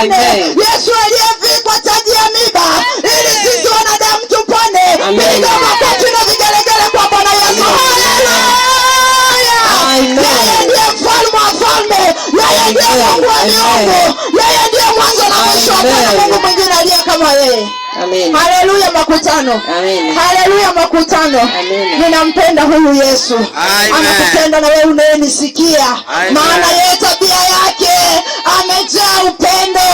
tupone. Amen. Yesu aliyevikwa taji ya miba ili sisi wanadamu tupone. Amen. Piga makofi na vigelegele kwa Bwana Yesu. Haleluya! Amen. Yeye ndiye mfalme wa falme, yeye ndiye Amen. Mungu wa Amen. miungu, yeye ndiye mwanzo na mwisho. Hapana Amen. Mungu mwingine aliye kama yeye. Amen. Haleluya makutano. Amen. Haleluya makutano. Amen. Ninampenda huyu Yesu. Amen. Anakupenda na wewe unayenisikia. Amen. Maana yeye tabia yake amejaa upendo.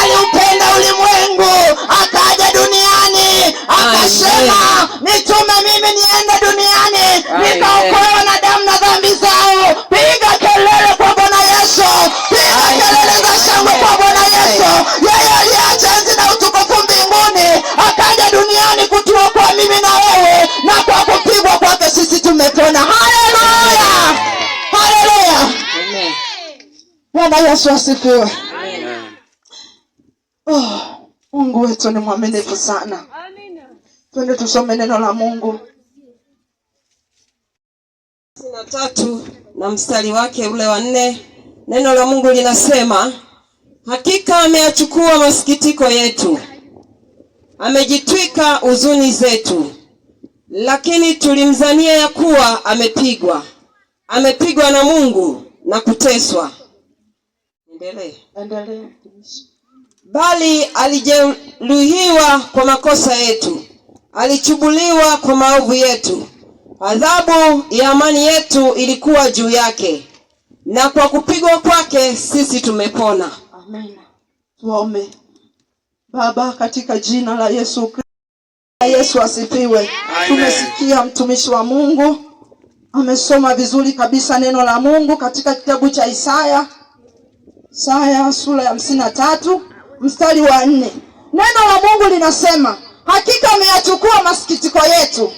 Aliupenda ulimwengu, akaja duniani, akasema nitume mimi niende duniani Amen. nikaokoe wanadamu na dhambi zao. Piga kelele kwa Bwana Yesu. Piga Amen. kelele za shangwe kwa Bwana Yesu. Yeye aliacha enzi na utukufu mbinguni akaja duniani kutuokoa mimi na wewe, na kwa kupigwa kwake sisi tumepona. Haleluya, haleluya! Amen. Bwana Yesu asifiwe. Amen. Oh, Mungu wetu ni mwaminifu sana. Twende tusome neno la Mungu. 53 na mstari wake ule wa 4, neno la Mungu linasema, hakika ameyachukua masikitiko yetu, amejitwika huzuni zetu, lakini tulimdhania ya kuwa amepigwa, amepigwa na Mungu na kuteswa. Endelee. Endelea, mtumishi. Bali alijeruhiwa kwa makosa yetu, alichubuliwa kwa maovu yetu. Adhabu ya amani yetu ilikuwa juu yake, na kwa kupigwa kwake sisi tumepona. Amen. Tuombe. Baba, katika jina la Yesu Kristo, Yesu asifiwe. Amen. Tumesikia mtumishi wa Mungu amesoma vizuri kabisa neno la Mungu katika kitabu cha Isaya, Isaya sura ya 53 mstari wa 4. Neno la Mungu linasema, hakika ameyachukua masikitiko yetu.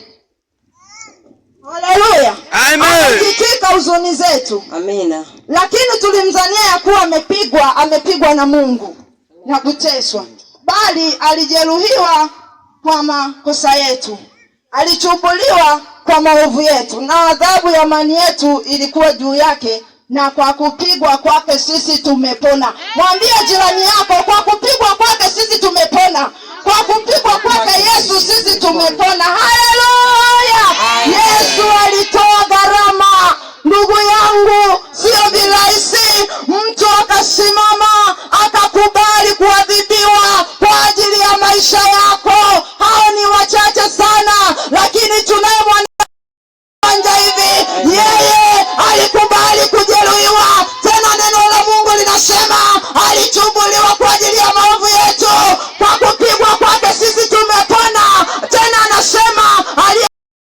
Haleluya. Amen. Amejitwika huzuni zetu. Amina. Lakini tulimdhania ya kuwa amepigwa, amepigwa na Mungu na kuteswa, bali alijeruhiwa kwa makosa yetu, alichubuliwa kwa maovu yetu, na adhabu ya amani yetu ilikuwa juu yake, na kwa kupigwa kwake sisi tumepona. Mwambie jirani yako, kwa kupigwa kwake sisi tumepona. Kwa kupigwa kwake Yesu sisi tumepona. Haleluya! Yesu alitoa gharama, ndugu yangu.